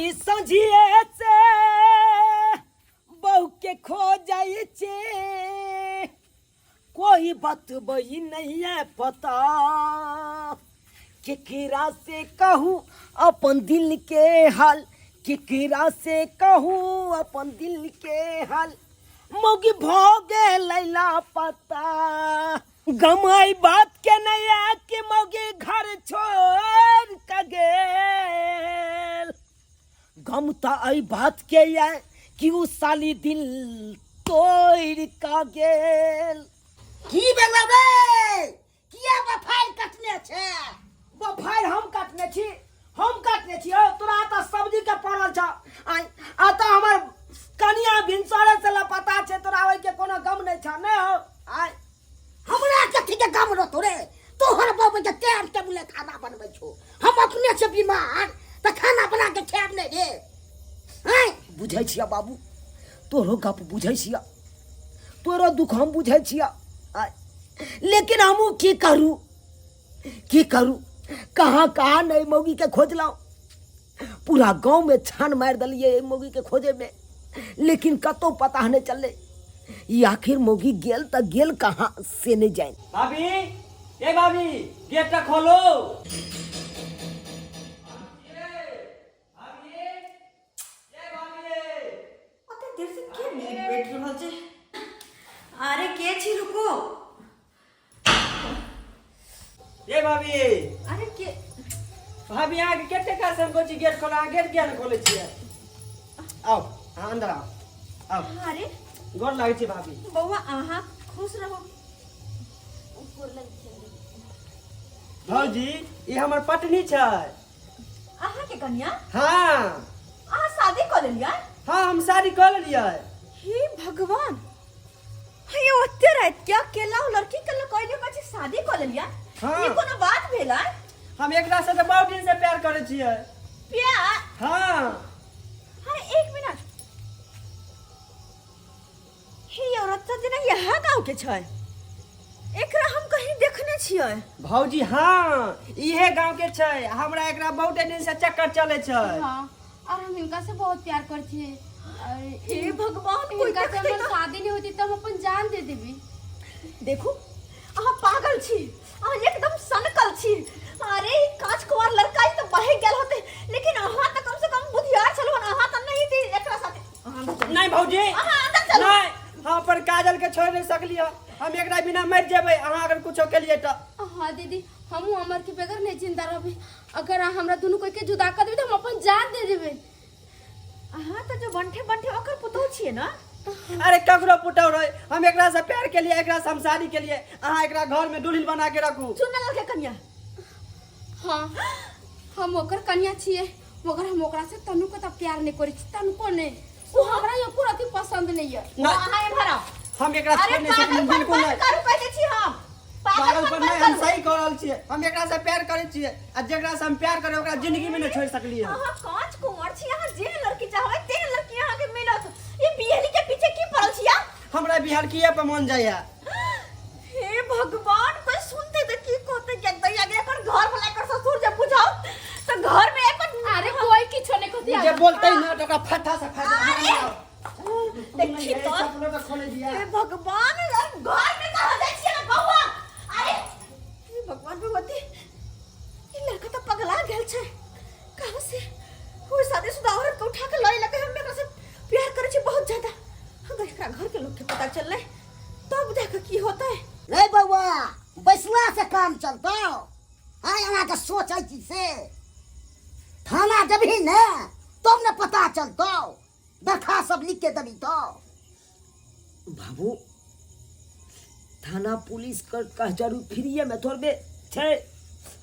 माई समझिए से बहू के खो जाइ छे, कोई बतबई नहीं है पता। केकरा से कहूँ अपन दिल के हाल, केकरा से कहूँ अपन दिल के हाल, मौगी भोगे लैला पता। गमाई बात के नया कि मौगी घर छोड़ के गेल, गम त एहि बात के ये कि उ साली दिल तोड़ के गेल। की भेलौ रे? किया बफाइल कटने छै? बफाइल हम काटने छी, हम काटने छी। ओ तोरा तऽ सब्जी के पड़ल छ। आइ आ तऽ हमर कनिया भिनसरे से लापता छै, तोरा ओहि के कोनो गम नहि छ ने हो? आइ हमरा कथी के गम रहतो रे? तोहर बाबू के टाइम टेबुल खाना बनबै छौ, हम अपने से बीमार तऽ खाना बना के खायब नहि रे? आँय बुझै छिया बाबू, तोरो गप बुझै छिया, तोरो दुख हम बुझै छिया, लेकिन हमहूँ की करू, की करू? कहाँ कहाँ नहीं मौगी के खोजलहुँ, पूरा गाँव में छान मारि देलियै एहि मौगी के खोजे में, लेकिन कतौ पता नहीं चललै ई आखिर मौगी गेल तऽ गेल कहाँ से नहीं जानि। भाभी, ए भाभी, गेट खोलो। ओते देर से के नहीं बैठ रहल छै? अरे के छी? रुको। ए भाभी। अरे के? भाभी, अहाँ के कते काल से हम कहै छी गेट खोलो, अहाँ गेट किया नहि खोलै छियै? आउ, अहाँ अंदर आउ, आउ। अरे गोर लागै छी भाभी। बौआ, अहाँ खुश रहू। भौजी, ई हमर पत्नी छै। अहाँ के कन्या? हाँ। अहाँ शादी कऽ लेलियै? हाँ, हम शादी कऽ लेलियै। हे भगवान, हे ओते रात के अकेला लड़की के लऽ कऽ कहै छी शादी कऽ लेलियै? हाँ। ई कोनो बात भेलै? हम एकरा से तऽ बहुत दिन से प्यार करै छियै। प्यार? हाँ। अरे एक मिनट, हे औरत तऽ जेना यहाँ गाँव के छै, एकरा हम कहीं देखने छियै। भौजी, हाँ, इहे गांव के छै। हमरा एकरा बहुत दिन से चक्कर चले छै। हाँ, और हम इनका से बहुत प्यार करते छियै। और हे भगवान, कोई इनका से देखतै हमर ना। शादी नहीं होती तो हम अपन जान दे देबी। देखू, अहाँ पागल छी, अहाँ एकदम सनकल छी। अरे ई कांच कुमार लड़का ई तऽ बहि गेल होते, लेकिन अहाँ तऽ कम से कम बुधियार छलहुँ, अहाँ तऽ नहीं थी एकरा साथे। अहाँ अंदर चलू। नहीं भौजी, अहाँ अंदर चलू। नहीं, हम अपन काजल के छोड़ नहीं सकलियै, हम एकरा बिना मरि जेबै अहाँ अगर कुछो केलियै तऽ। हाँ दीदी, हमहूँ अमर के बगैर नहीं जिंदा रहबे। अगर अहाँ हमरा दुनू कोई के जुदा कर देबे तो हम अपन जान दे देबे। अहाँ तऽ जो बंठे बंठे ओकर पुतोह छियै ना? अरे ककरो पुतोह रहे, हम एकरा से प्यार के लिए, एकरा से हम शादी के लिए, अहाँ एकरा घर में दुल्हन बना के रखू। चुनल के कन्या? हाँ, हम ओकर कन्या छियै, मगर हम ओकरा से तनुको तऽ प्यार नहीं करै छी, तनुको नहीं। ओ हमरा एको रति पसंद नहीं है। नहीं। अहाँ एम्हर आउ। हम एकरा अरे छोड़ नहीं सकली, पागलपन बिल्कुल बंद नहीं। करू कहै छी हम। पागलपन पागलपन नहीं, बंद हम करू। सही कह रहल छियै, हम एकरा से प्यार करै छियै आ जेकरा से हम प्यार करै ओकरा जिंदगी में नहीं छोड़ सकलियै। अहाँ कांच कुंवर छी, अहाँ जे लड़की चाहबै तेहन लड़की अहाँ के मिलत। ई बिहली के पीछे की पड़ल छी अहाँ? हमरा बिहार किए पर मन जाइया। हे भगवान, कोई सुनते त की कहते कि दैया के एकर घर वाला, एकर ससुर जे बुझाओ त घर में एकर। अरे कोई किछो नहीं कहती। जे बोलते ना तो ओकरा फट्टा से फाड़। अरे देखी तो चप्पलो तो खोले दिया। हे भगवान, अरे घर में कहाँ जाइ छियै ना बौआ? अरे हे भगवान भगवती, ई लड़का तो पगला गेल छै। कहाँ से वो शादीशुदा औरत के उठा के लए लगे? हम एकरा से प्यार करै छी बहुत ज्यादा। अगर एकरा घर के लोग के पता चललै तब जाके की होतै? रे बौआ, बैसला से काम चलतौ? आय अहाँ के सोचै छी से थाना जबही ने तब ने पता चलतौ, दरखास्त सब लिख के देबी तो। बाबू, थाना पुलिस कर कह जरूर फ्रीए में थोड़बे छै।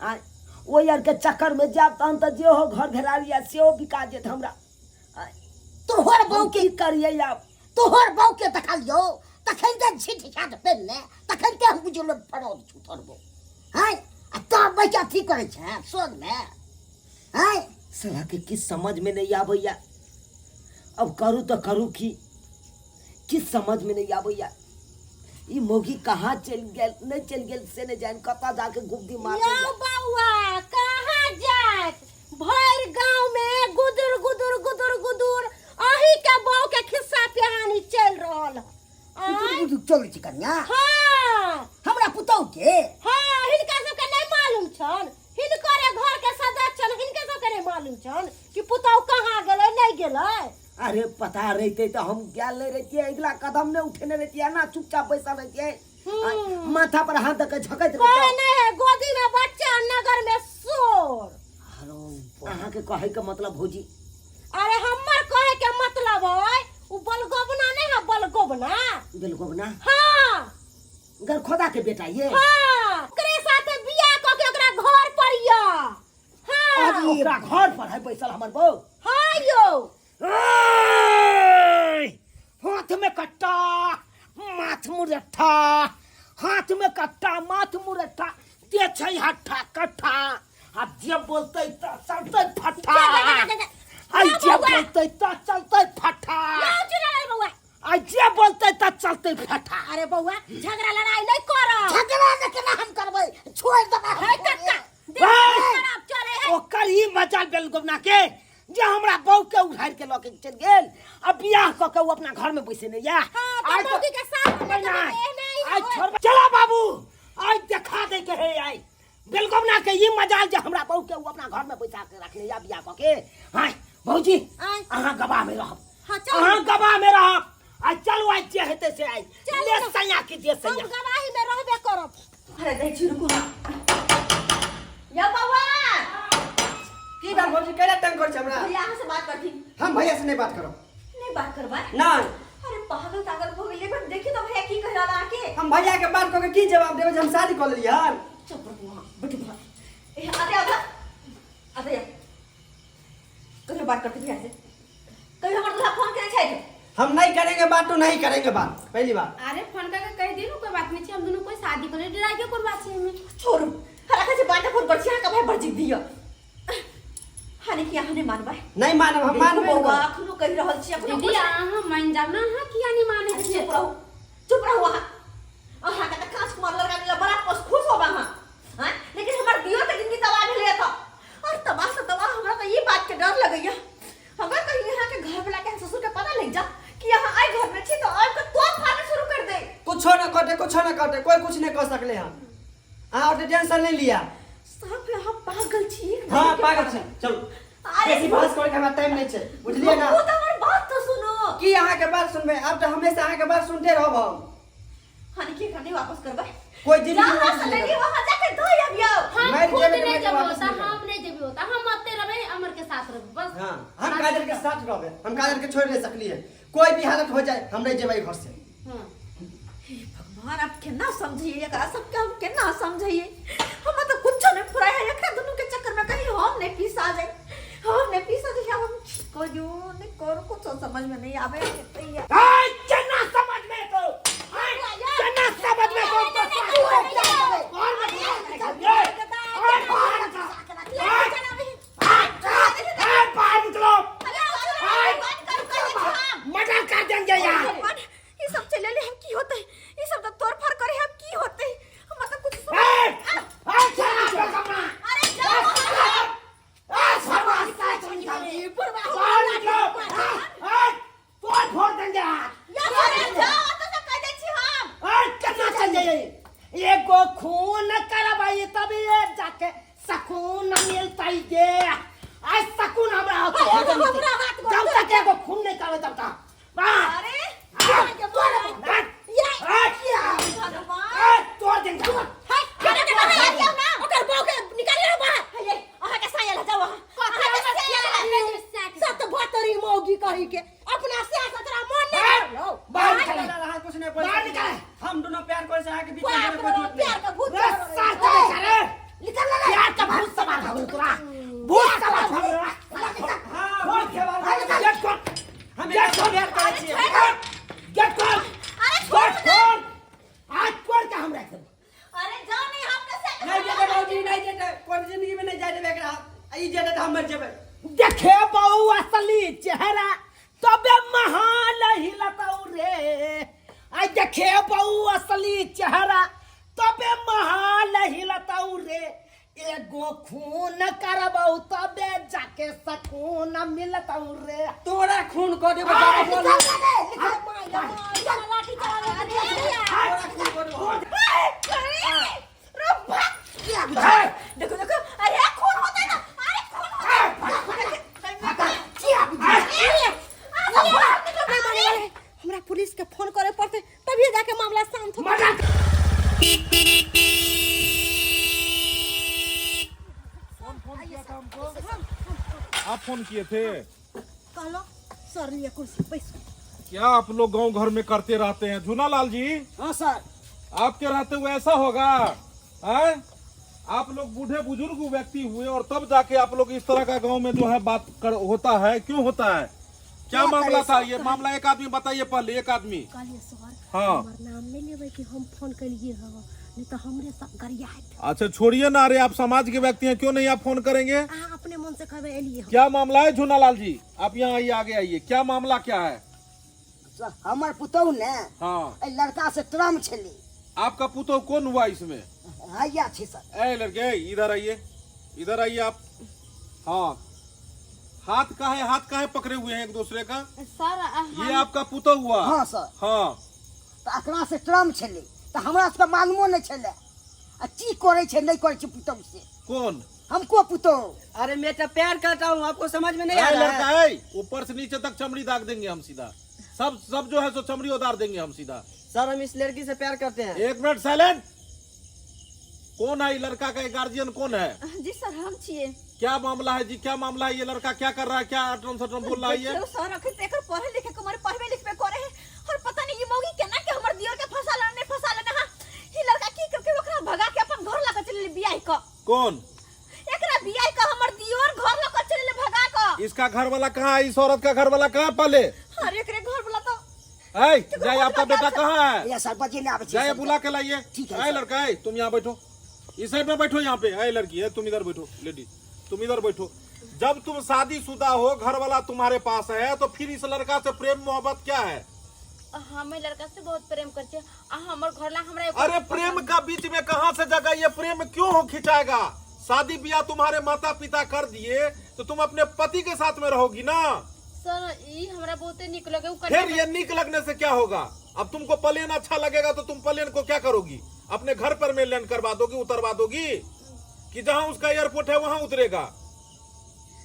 आ ओहि आरके चक्कर में जायब तहन तऽ जे हो घर घेरारी आ सेहो बिका जेत हमरा। आ तोहर हम बहू के की करियै आब? तोहर बहू के देखलियौ तखन ते छिट छाट पेनने, तखन ते हम बुझल फड़ल छु तोहर बहू हैं, आ तब बैठ अथी करै छै सोग में हैं। साला के किछु समझ में नहीं आबैया, अब करू तऽ करू की? किछु समझ में नहीं आबैया। ई मौगी कहाँ चलि गेल, नहि चलि गेल से नहि जानि, कतऽ जाके गुब्दी मार यौ बौआ, कहाँ जायत? भरि गाँव में गुदुर गुदुर चोरी छी कनिया? हाँ। हमरा पुतहु के? हाँ, हिनका सबके नहीं मालूम छन, हिनकरे घर के सदस्य छन, हिनके सबके नहीं मालूम छन कि पुतहु कहाँ गेलै नहीं गेलै। अरे पता रहते तो हम गेल नहीं रहतियै, अगिला कदम नहीं उठेने रहतियै ना, चुपचाप बैसल रहतियै, माथा पर हाथ दके झकैत कहे रहतियै। नहीं है गोदी में बच्चा नगर में शोर। अहाँ के कहे के मतलब भौजी? अरे हमर कहे के मतलब है उ बलगोबना नहीं है, बलगोबना। बलगोबना? हाँ। गरखोदा के बेटा ये? हाँ, ओकरे साथे बियाह क के ओकरा घर पर या। हाँ। अरे ओकरा घर पर है बैसल हमर बहू? हाँ यो। ऐ, हाथ में कट्टा माथ मुरट्ठा, हाथ में कट्टा माथ मुरट्ठा, दे छै हट्ठा कट्ठा, आ जे बोलतै त चलतै फट्ठा। जा, जा, जा, जा, जा। आ जे बौआ। बोलतै त चलतै फट्ठा। जाओ चुनाव बौआ। आ जे बोलतै त चलतै फट्ठा। अरे बौआ झगड़ा लड़ाई नहीं करब। झगड़ा ने केना हम करबै, छोड़ देबै हम। हे कक्का, देख, ऐ! खराब चले है। ओकर ई मजाल बेलगोबना के जे हमरा बहू के उधार के लऽ के चलि गेल, आ बियाह कऽ के ओ अपना घर में बैसे नहीं या। हाँ, तो आइ तो- मौगी के साथ में नहीं, कभी नहीं आइ होय। छोड़बै। चला बाबू, आइ देखा दे के हे, आइ बेलगोबना के ई मजाल जे हमरा बहू के ओ अपना घर में बैसा के रखने या बियाह कऽ के। आइ भौजी, आइ। अहाँ गवाह में रहब। हाँ, चलू। अहाँ गवाह में रहब। आइ चलू, आइ जे हेतै से आइ। चलू ले ना। सैया की जे हम सैया। गवाही में रहबे करब। अरे जाइ छी, रुकू ना। या बौआ। की बात भौजी, कैला तंग करै छै हमरा? भैया अहाँ से बात करथिन। हम भैया से नहीं बात करब। नहीं बात करबै? नहीं। अरे पागल तागल भऽ गेलियै, पर देखियौ तऽ भैया की कहि रहल अहाँके। हम भैया के बात कऽ के की जवाब देबै जे हम शादी कऽ लेलियै हन? चुप रहू अहाँ, बैठू बाहर। ए, आते आते आते या। कहियो बात करते भैया से? कहियो हमर दूल्हा फोन केने छथि? हम नहीं करेंगे बात तो नहीं करेंगे बात, पहली बात। अरे फोन करके कह दी कोई बात नहीं छै, हम दोनों कोई शादी करे डराई के कोन बात छै हमें? छोड़ू, हरा छै बात फोन कर छी अहाँ के भाई बड़ जिद्दी य। हानि कि अहाँ नहीं मानबै? नहीं मानब, हम मानबे नहीं बौआ करब। अखनो कहि रहल छी, अखनो दीदी कुछ- अहाँ मान जाब ना, अहाँ किया नहीं मानै अरे छियै? चुप रहू, चुप रहू अहाँ। अहाँ के तऽ कांच कुमार लड़का मिलल, बड़ा खुश खुश होब अहाँ। आँय? लेकिन हमर दियो के जिंदगी तबाह भेलै एतऽ। और तबाह से तबाह, हमरा तऽ ई बात के डर लगैया, अगर कहीं यहाँ के घर वाला के ससुर के पता लग जा कि यहाँ आइ घर में छी तो आइ के तोड़ फाड़ शुरू कर दे। कुछो न कटे, कुछो न कटे, कोई कुछ नहीं कर सकले हम। अहाँ ओते टेंशन नहीं लिया। साफ अहाँ पागल छी। एक हाँ, नंबर के पागल छी। चलू। अरे बेसी बहस करे के हमरा टाइम नहीं छै, बुझलियै ना? वो तो हमर बात तो सुनो। की अहाँ के बात सुनबै? आब तऽ हमेशा अहाँ के बात सुनते रहब हम। हानि के कने वापस करबै? कोई जिंदगी जहाँ वापस से नहीं लेली करबै। वहाँ जाके धोइ अबियौ। हम मरि खुद जेबै तऽ नहीं मरि जेबै वापस होता, नहीं करबै। हम नहीं जेबै होता, हम अते रहबै, अमर के साथ रहबै बस। हाँ, हम काजल के साथ रहबै, हम काजल के छोड़ नहीं सकलियै। कोई भी हालत हो जाए हम नहीं जेबै घर से। हाँ। हे भगवान, आप केना समझिए एकरा सबके, हम केना समझिए? हमरा तो कुछो नहीं फुराय है एकरा दुनू के चक्कर में, कहीं हम नहीं पीसा जाए, हम नहीं पीसा जाए। हम की करियो नहीं करू, कुछो समझ में नहीं आवे है। आय, केना समझ में तो? आय, केना समझ में तो? और बाहर निकलो। आय, आय, बाहर निकलो। मर्डर कर देंगे यार। ई सब चले ले, हम की होते? ई सब तो तोड़ फाड़ करे, हम की होते? हमरा तो कुछ समझ- ए, ए, चला, चला, अरे जाओ ए, शर्मा, साथ निकलो। बाहर निकलो। ए, ए, तोड़ फोड़ देंगे यार। अरे जाओ तो सब कह दै छी हम। ए, केना चल जाइए? एगो खून करबै तभी जाके सकून मिलतै गे। आज सकून हमरा होतै। हे, एगो हमरा हाथ गोड़ जब तक एगो खून नहीं करबै तब तक। वाह! अरे ए, तोड़ देंगे। हे, अरे बाहर आ जाओ ना, ओकर बहू के निकालियो ना बाहर। हे, अहाँ के सायल जाओ अहाँ। अहाँ के सायल सत भतरी मौगी कही के अपना से सतरा मन नहीं करलो। बाहर निकल। अहाँ कुछ नहीं बोल बाहर सकलियै। निकल। हम दोनों प्यार करे से अहाँ के बीच में बाप कोई रे, झूठ नहीं। प्यार का भूत रे, साथ चले चले। निकल ले। प्यार का भूत सवार हो तोरा। भूत सवार हो तोरा। हाँ, भूत सवार हो गेट खोल। हम गेट खोल। प्यार करे छियै। गेट खोल। अरे छोड़ गेट खोल। आज तोड़ के हम रख देबो। अरे जाओ नहीं, हम कैसे नहीं जेतै भौजी, नहीं जेतै, कोई जिंदगी में नहीं जाय देबै एकरा। ई जेतै तऽ हम मरि जेबै। देखे बहु असली चेहरा तबे महाल हिलतौ रे। आई देखे बहु असली चेहरा तबे महाल हिलतौ रे। एगो खून करबौ तबे जाके सकून मिलतौ रे। तोरा खून कऽ देबौ, जादा बोल। लाठी चलावे। छोड़ा खून कर देखो देखो, अरे खून होता है ना, अरे खून होता है। हमरा पुलिस के फोन करे पड़ते तभी जाके मामला शांत होतै। कौन फोन किया था हमको? आप फोन किए थे? कहलो सर लिए कुर्सी बैसू। क्या आप लोग गांव घर में करते रहते हैं? झूनालाल जी। हाँ सर। आपके रहते हुए ऐसा होगा? हैं? आप लोग बूढ़े बुजुर्ग व्यक्ति हुए और तब जाके आप लोग इस तरह का गांव में जो है बात कर होता है, क्यों होता है? क्या क्या मामला करे था ये? मामला एक आदमी बताइए पहले, एक आदमी। कहलिए सर, हाँ। हमर नाम नहीं लेबै कि हम फोन कलिए हँ, नहीं तो हमरे सब गरियात। अच्छा छोड़िए ना, अरे आप समाज के व्यक्ति हैं, क्यों नहीं आप फोन करेंगे? अहाँ अपने मन से कहबै एलिए हम। क्या मामला है झूनालाल जी? आप यहाँ आइए, आगे आइए, क्या मामला क्या है? सर, हमर पुतहु ने हाँ। एहि लड़का से ट्रम छलै। आपका पुतोह कौन हुआ इसमें? हैया छै सर। ए लड़के, इधर आइए, इधर आइए आप। हाँ, हाथ काहे पकड़े हुए हैं एक दूसरे का? सर, ये आपका पुतोह हुआ? हाँ सर। हाँ। तऽ एकरा से ट्रम छलै तऽ हमरा सबके मालूमो नहि छलै आ की करै छै नहि करै छै पुतहु से। कौन? हमको पुतहु। अरे मैं तो प्यार करता हूँ, आपको समझ में नहीं आ ए रहा लड़का है। है, ऊपर से नीचे तक चमड़ी दाग देंगे हम सीधा, सब सब जो है सो चमड़ी उतार देंगे हम सीधा। सर हम इस लड़की से प्यार करते हैं। एक मिनट साइलेंट। कौन है ये लड़का का गार्जियन कौन है? जी सर हम छिए। क्या मामला है जी, क्या मामला है? ये लड़का क्या कर रहा है, क्या अटरम सटरम बोल रहा है ये? देखियौ सर, अखन तऽ एकर पढ़े लिखे के उमर, पढ़बे लिखबे करे है और पता नहीं ये मौगी केना के हमर दियर के फंसा लेने, नहीं फंसा लेने। हाँ, ई लड़का की करके ओकरा भगा के अपन घर लऽ के चलि गेलै बियाह क। कौन? एकरा बियाह क हमर दियर घर लऽ के चलि गेलै भगा क। इसका घर वाला कहाँ है? इस औरत का घर वाला कहाँ है पहले? अरे एकरे घर वाला तो ऐ, जाइए, आपका बेटा कहाँ है? या सर बजे नहि आबै छै जाइए सर। बुला के लाइए। ठीक है, ऐ सर। लड़का, ऐ तुम यहाँ बैठो, इस साइड में बैठो, यहाँ पे। ऐ लड़की है, तुम इधर बैठो, लेडीज तुम इधर बैठो। जब तुम शादीशुदा हो, घर वाला तुम्हारे पास है, तो फिर इस लड़का से प्रेम मोहब्बत क्या है? हम एहि लड़का से बहुत प्रेम करै छियै आ हमर घर ला हमरा एगो। अरे प्रेम का बीच में कहाँ से जगह, ये प्रेम क्यों हो खिंचाएगा? शादी ब्याह तुम्हारे माता पिता कर दिए तो तुम अपने पति के साथ में रहोगी ना। सर ई हमरा बहुते नीक लगे उ। फिर ये निक लगने से क्या होगा? अब तुमको प्लेन अच्छा लगेगा तो तुम प्लेन को क्या करोगी? अपने घर पर में लैंड करवा दोगी, उतरवा दोगी कि जहाँ उसका एयरपोर्ट है वहाँ उतरेगा?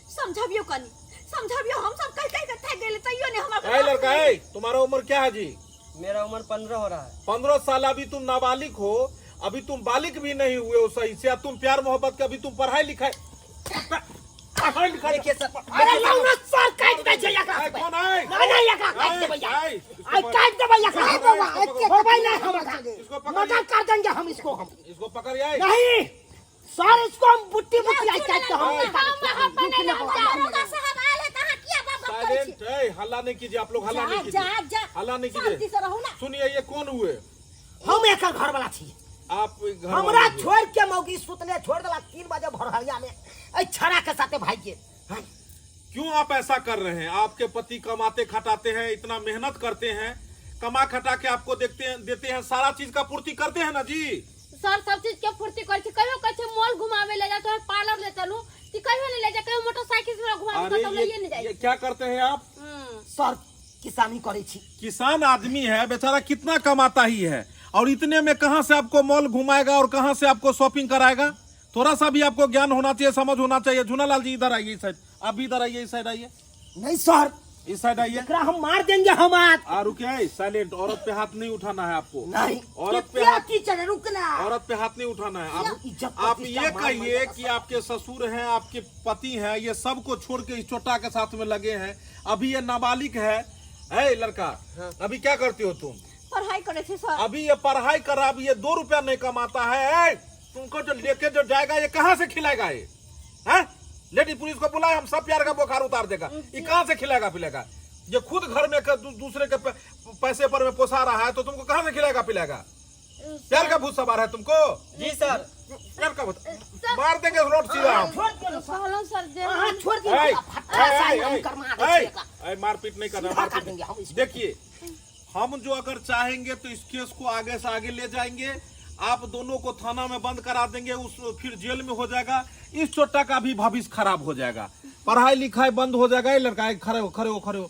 समझाबियो कनी, समझाबियो, हम सब कह कह के थाकि गेलियै तैयो नहीं हमरा। ऐ लड़का, ऐ तुम्हारा उम्र क्या है जी? मेरा उम्र 15 हो रहा है। 15 साल, अभी तुम नाबालिग हो, अभी तुम बालिग भी नहीं हुए हो सही से, अब तुम प्यार मोहब्बत का, अभी तुम पढ़ाई लिखाई पढ़ाई लिखाई। देखिए सर, अरे लौना सर काटि दै छै एकरा। ऐ, कौन है? नहीं नहीं एकरा काटि देबै। ऐ, इसको आई काटि देबै एकरा। नहीं बाबा, एते होबै नहीं हम एकरा। इसको पकड़। मजा कर देंगे हम इसको, हम इसको पकड़ आए। नहीं सर, इसको हम बुट्टी बुट्टी आई काट के हम दरोगा साहब आयल है त अहाँ किया बाप बाप करै छी? साइलेंट, ऐ, हल्ला नहीं कीजिए आप लोग, हल्ला जा नहीं जा कीजिए, जा, हल्ला नहीं शांति कीजिए। से रहू ना। सुनिए, ये कौन हुए? हम एकर घर वाला छी। आप घर हमरा वाले हुए। छोड़ के मौगी सुतले छोड़ देला 3 बजे भोरहरिया में एहि छड़ा के साथे भाग गेल। हाँ। क्यों आप ऐसा कर रहे हैं? आपके पति कमाते खटाते हैं, इतना मेहनत करते हैं, कमा खटा के आपको देखते हैं, देते हैं, सारा चीज का पूर्ति करते हैं ना जी? सर सब चीज के पूर्ति करै छै, कहियो कहै छै मॉल घुमावे ले जा, तो पार्लर ले चलू, कि कहियो नहीं ले जा, कहियो मोटरसाइकिल से घुमावे अरे कतौ लइए नहीं ये जाइ। क्या करते हैं आप? सर किसानी करै छी। किसान आदमी है बेचारा, कितना कमाता ही है, और इतने में कहाँ से आपको मॉल घुमाएगा और कहाँ से आपको शॉपिंग कराएगा? थोड़ा सा भी आपको ज्ञान होना चाहिए, समझ होना चाहिए। झूनालाल जी इधर आइए, इस साइड, आप भी इधर आइए, इस साइड आइए, नहीं सर, इस साइड आइए। एकरा हम मार देंगे हम आज। आ रुकिए, साइलेंट, औरत पे हाथ नहीं उठाना है आपको। नहीं। औरत पे क्या हाथ, टीचर है, रुकना। औरत पे हाथ नहीं उठाना है आप। इज्जत आप प्रतिष्ठा ये मान कहिए मर्यादा कि आपके ससुर हैं, आपके पति हैं, ये सबको छोड़ के इस चोटा के साथ में लगे हैं। अभी ये नाबालिग है। है लड़का, अभी क्या करते हो तुम? पढ़ाई करै छी सर। अभी ये पढ़ाई कर रहा, अभी ये 2 रुपया नहीं कमाता है। ए, तुमको जो लेके जो जाएगा ये कहाँ से खिलाएगा ये? हैं? लेडी पुलिस को बुलाए, हम सब प्यार का बुखार उतार देगा। ये कहाँ से खिलाएगा पिलाएगा? ये खुद घर में दूसरे के पैसे पर में पोसा रहा है, तो तुमको कहाँ से खिलाएगा पिलाएगा? प्यार का भूत सवार है तुमको। जी सर। प्यार का भूत मार देंगे रोड सीधा हम। छोड़ दियौ सर। कहलहुँ सर जे अहाँ छोड़ दियौ, ऐ, फटका ऐ, सा ऐ, हम करमा दै ऐ, छी एकरा। ऐ, मारपीट नहीं करना, सीधा कर मारपीट देंगे हम इसको। देखिए, हम जो अगर चाहेंगे तो इस केस को आगे से आगे ले जाएंगे, आप दोनों को थाना में बंद करा देंगे, उस फिर जेल में हो जाएगा, इस चोटा का भी भविष्य खराब हो जाएगा, पढ़ाई लिखाई बंद हो जाएगा। ये लड़का, ये खड़े हो, खड़े हो, खड़े हो,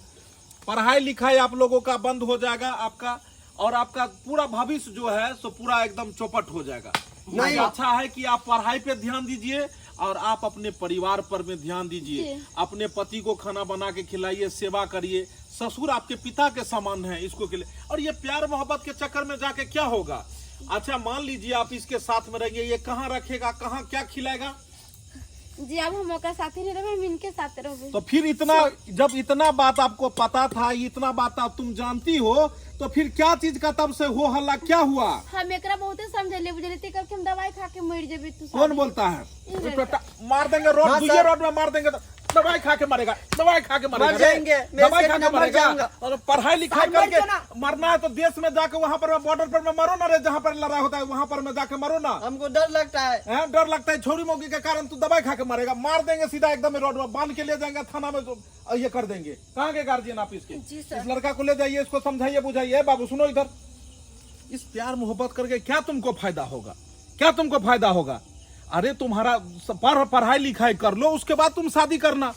पढ़ाई लिखाई आप लोगों का बंद हो जाएगा आपका। और आपका पूरा भविष्य जो है सो पूरा एकदम चौपट हो जाएगा। नहीं। अच्छा है कि आप पढ़ाई पे ध्यान दीजिए और आप अपने परिवार पर में ध्यान दीजिए। जी। अपने पति को खाना बना के खिलाइए, सेवा करिए। ससुर आपके पिता के समान है, इसको के लिए। और ये प्यार मोहब्बत के चक्कर में जाके क्या होगा? अच्छा मान लीजिए आप इसके साथ में रहेंगे, ये कहाँ रखेगा, कहाँ क्या खिलाएगा? जी अब हम ओकरा साथे नहीं रहबे, हम इनके साथे रहबे। तो फिर इतना, जब इतना बात आपको पता था, इतना बात आप तुम जानती हो, तो फिर क्या चीज का तब से हो हल्ला क्या हुआ? हम एकरा बहुते समझेली बुझेली ते कब के हम दवाई खा के मर जेबे तू। कौन बोलता है? ई लड़का। मार देंगे रोड, हाँ, दूसरे सर। रोड में मार देंगे तो दवाई खा के मरेगा, दवाई खा के मरेगा, मर जाएंगे, मैं दवाई इसके खा के बिना मर मरेगा। जाऊंगा। और पढ़ाई लिखाई साल मर करके जाना। मरना है तो देश में जाके वहाँ पर बॉर्डर पर में मरो ना रे, जहाँ पर लड़ाई होता है वहाँ पर में जाके मरो ना। हमको डर लगता है। हैं, डर लगता है छोरी मौकी के कारण तू दवाई खा के मरेगा। मार देंगे सीधा एकदम रोड में, बांध के ले जाएंगे थाना में, तो ये कर देंगे। कहाँ के गार्जियन आप इसके? जी सर। इस लड़का को ले जाइए, इसको समझाइए बुझाइए। बाबू सुनो इधर, इस प्यार मोहब्बत करके क्या तुमको फायदा होगा? क्या तुमको फायदा होगा? अरे तुम्हारा पढ़ाई लिखाई कर लो, उसके बाद तुम शादी करना।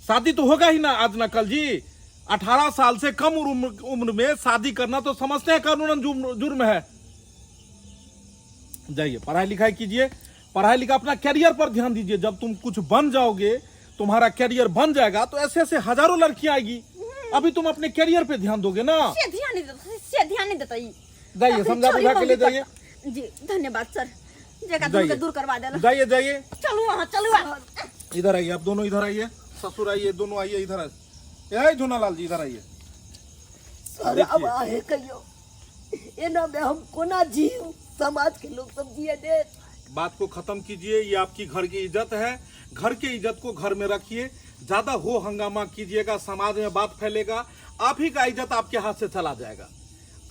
शादी तो होगा ही ना आज ना कल जी। 18 साल से कम उम्र में शादी करना तो समझते हैं कानूनन जुर्म है। जाइए पढ़ाई लिखाई कीजिए, पढ़ाई लिखा अपना कैरियर पर ध्यान दीजिए। जब तुम कुछ बन जाओगे, तुम्हारा कैरियर बन जाएगा, तो ऐसे ऐसे हजारों लड़कियां आएगी। अभी तुम अपने कैरियर पे ध्यान दोगे ना। से ध्यान नहीं देता, से ध्यान नहीं देता ई। जाइए समझा बुझा के ले जाइए। जी धन्यवाद सर, जगह तुमके दूर करवा देला। जाइए जाइए, चलू वहाँ, चलू वहाँ। इधर आइए आप दोनों, इधर आइए, ससुर आइए, दोनों आइए इधर आइए। ए झूनालाल जी इधर आइए। सर अब आहे कहियो एना में हम कोना जीव, समाज के लोग सब जिए दे। बात को खत्म कीजिए, ये आपकी घर की इज्जत है, घर के इज्जत को घर में रखिए। ज्यादा हो हंगामा कीजिएगा समाज में बात फैलेगा, आप ही का इज्जत आपके हाथ से चला जाएगा।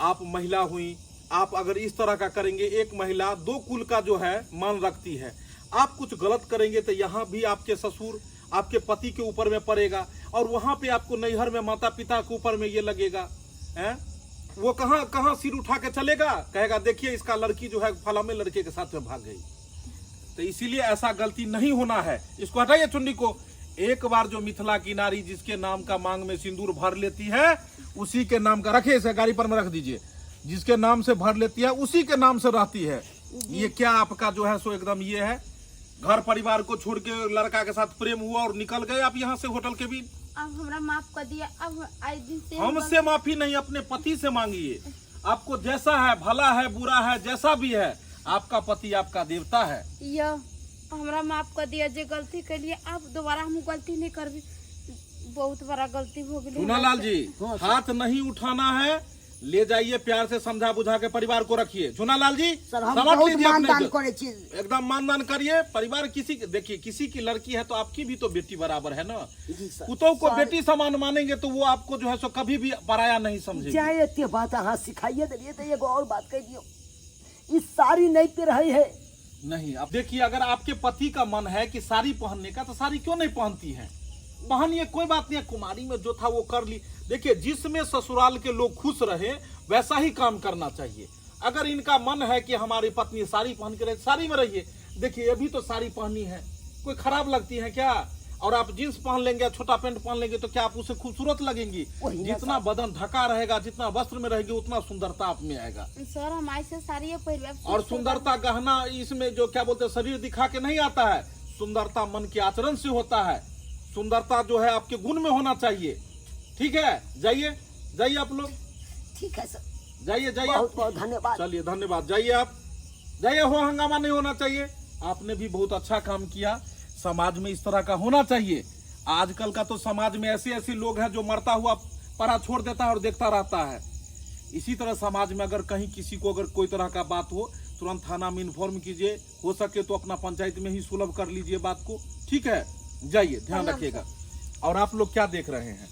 आप महिला हुई, आप अगर इस तरह का करेंगे, एक महिला दो कुल का जो है मान रखती है, आप कुछ गलत करेंगे तो यहाँ भी आपके ससुर आपके पति के ऊपर में पड़ेगा, और वहाँ पे आपको नैहर में माता पिता के ऊपर में ये लगेगा। हैं? वो कहाँ कहाँ सिर उठा के चलेगा, कहेगा देखिए इसका लड़की जो है फलामे लड़के के साथ में भाग गई। तो इसीलिए ऐसा गलती नहीं होना है। इसको हटाइए चुन्नी को। एक बार जो मिथिला की नारी जिसके नाम का मांग में सिंदूर भर लेती है, उसी के नाम का रखिए, इसे गाड़ी पर में रख दीजिए। जिसके नाम से भर लेती है उसी के नाम से रहती है। ये क्या आपका जो है सो एकदम ये है, घर परिवार को छोड़ के लड़का के साथ प्रेम हुआ और निकल गए आप यहाँ से होटल के भी। अब हमरा माफ कर दिया, अब आज दिन से हमसे माफी नहीं, अपने पति से मांगिए। आपको जैसा है, भला है बुरा है जैसा भी है, आपका पति आपका देवता है। यह हमरा माफ कर दिया जे गलती के लिए, अब दोबारा हम गलती नहीं करबी। बहुत बड़ा गलती हो गई। चुनालाल जी हाथ नहीं उठाना है, ले जाइए प्यार से समझा बुझा के परिवार को रखिए। चुनालाल जी सर हम समझ बहुत लीजिए अपने मानदान जो- करै छी। एकदम मानदान करिए। परिवार किसी देखिए, किसी की लड़की है तो आपकी भी तो बेटी बराबर है ना। जी सर। पुतोह को बेटी समान मानेंगे तो वो आपको जो है सो कभी भी पराया नहीं समझेगी। चाहे एते बात अहाँ सिखाइए देलिए तो एगो और बात कह दियो, ई साड़ी नहीं पहिरै है। नहीं, अब देखिए अगर आपके पति का मन है कि साड़ी पहनने का तो साड़ी क्यों नहीं पहनती है? पहनिए, कोई बात नहीं है, कुमारी में जो था वो कर ली। देखिए जिसमें ससुराल के लोग खुश रहे वैसा ही काम करना चाहिए। अगर इनका मन है कि हमारी पत्नी साड़ी पहन के रहे, साड़ी में रहिए। देखिए अभी तो साड़ी पहनी है, कोई खराब लगती है क्या? और आप जींस पहन लेंगे, छोटा पैंट पहन लेंगे तो क्या आप उसे खूबसूरत लगेंगी? वही ना जितना बदन ढका रहेगा, जितना वस्त्र में रहेगी, उतना सुंदरता आप में आएगा। सर हम आज से साड़ी पहिरबे। और सुंदरता गहना इसमें जो क्या बोलते हैं शरीर दिखा के नहीं आता है, सुंदरता मन के आचरण से होता है। सुंदरता जो है आपके गुण में होना चाहिए। ठीक है, जाइए जाइए आप लोग, ठीक है सर, जाइए जाइए। बहुत बहुत धन्यवाद। चलिए धन्यवाद, जाइए आप, जाइए। हो हंगामा नहीं होना चाहिए। आपने भी बहुत अच्छा काम किया, समाज में इस तरह का होना चाहिए। आजकल का तो समाज में ऐसे ऐसे लोग हैं जो मरता हुआ परा छोड़ देता है और देखता रहता है। इसी तरह समाज में अगर कहीं किसी को अगर कोई तरह का बात हो, तुरंत थाना में इन्फॉर्म कीजिए, हो सके तो अपना पंचायत में ही सुलभ कर लीजिए बात को। ठीक है, जाइए, ध्यान रखिएगा। और आप लोग क्या देख रहे हैं?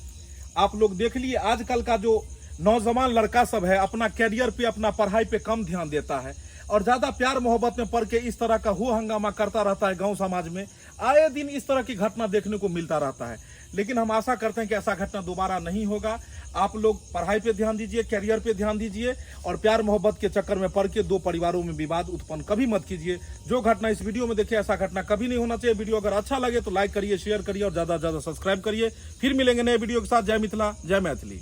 आप लोग देख लिए आजकल का जो नौजवान लड़का सब है अपना कैरियर पे, अपना पढ़ाई पे कम ध्यान देता है और ज्यादा प्यार मोहब्बत में पड़ के इस तरह का हो हंगामा करता रहता है। गांव समाज में आए दिन इस तरह की घटना देखने को मिलता रहता है। लेकिन हम आशा करते हैं कि ऐसा घटना दोबारा नहीं होगा। आप लोग पढ़ाई पे ध्यान दीजिए, कैरियर पे ध्यान दीजिए और प्यार मोहब्बत के चक्कर में पड़ के दो परिवारों में विवाद उत्पन्न कभी मत कीजिए। जो घटना इस वीडियो में देखिए ऐसा घटना कभी नहीं होना चाहिए। वीडियो अगर अच्छा लगे तो लाइक करिए, शेयर करिए और ज्यादा से ज्यादा सब्सक्राइब करिए। फिर मिलेंगे नए वीडियो के साथ। जय मिथिला, जय मैथिली।